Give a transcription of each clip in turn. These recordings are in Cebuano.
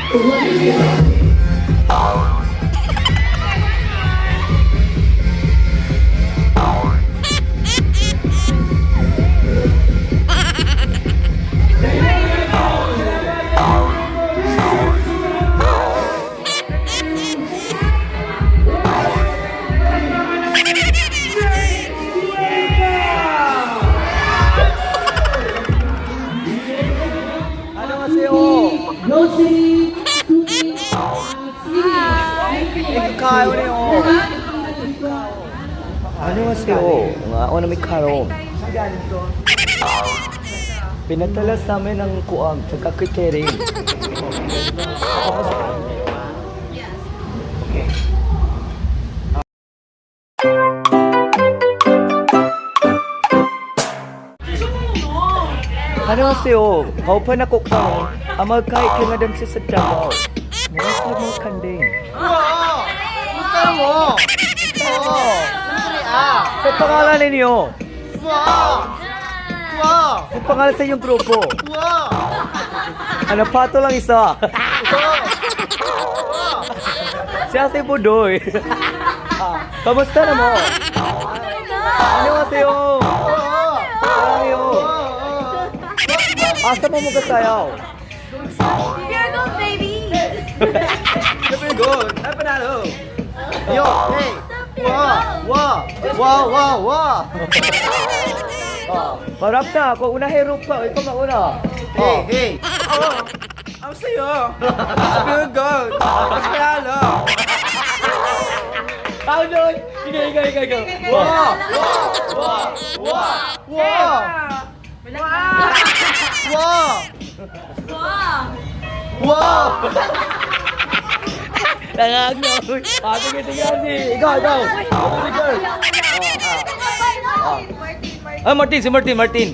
안녕하세요. Ikaw. 안녕하세요. Nga ako na may karon. Pinatala sa amin ang kuang sa catering. Okay. 안녕하세요. 가오파 na ko karon. Amal kay kingadam siya sa Davao. Mga sa mga kanding. Wow! Gusto mo? Oo! Sa pangalan ninyo. Wow! Wow! Sa pangalan sa iyong grupo. Wow! Ano pato lang isa. Siya si Budoy. Kamusta na mo? 안녕하세요. 사랑해요. Asa mo mo kasayaw? Pure gold, baby! Very good! Ay, panalo! Yo! Hey! Wow! Wow! Wow! Wow! Wow! Marap na ako. Una hero pa. Ikaw mauna. Hey! Hey! Oh! Ang sayo! Very good! Mas panalo! Ako doon. Ikaw, ikaw, ikaw, ikaw. Wow! Wow! Wow! Wow! Wow! Wow! Tangag na. Ah, sige, sige, sige. Ikaw, ikaw. Ikaw, ikaw. Ah, Martin, si Martin, Martin.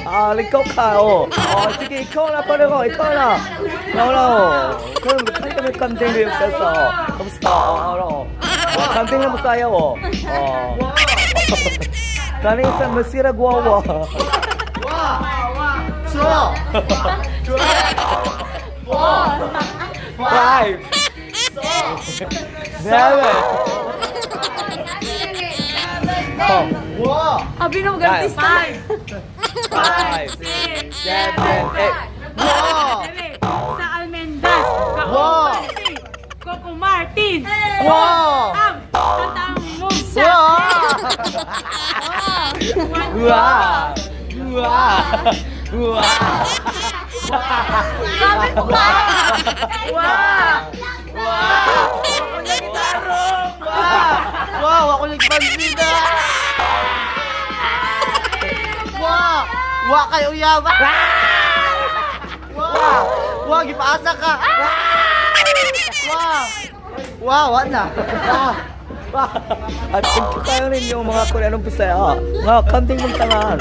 Ah, ikaw ka, oh. Oh, sige, ikaw na pareho, ikaw na. Ikaw na, oh. Kung kami kandeng yung sa Kamusta? Oh, ano? Oh, kandeng na masaya, oh. Oh. Kani sa masira guwawa. So! Five. Seven. Oh. Wow! Abi na mag-artista. Five. Six. Seven. Eight. Wow! Sa Almendas, Wow! Kaong Coco Martin, Wow! Am, Santa Mugsa, Wow! Wow! Wow! Wow! Wow! Wow! Ako nagpansina! Wow! Wa kayo uyab! Wow! Wow! Gipaasa ka! Wow! Wow! Wa na! At thank you kayo ninyo mga Koreanong Bisaya. Mga kanding mong tangan.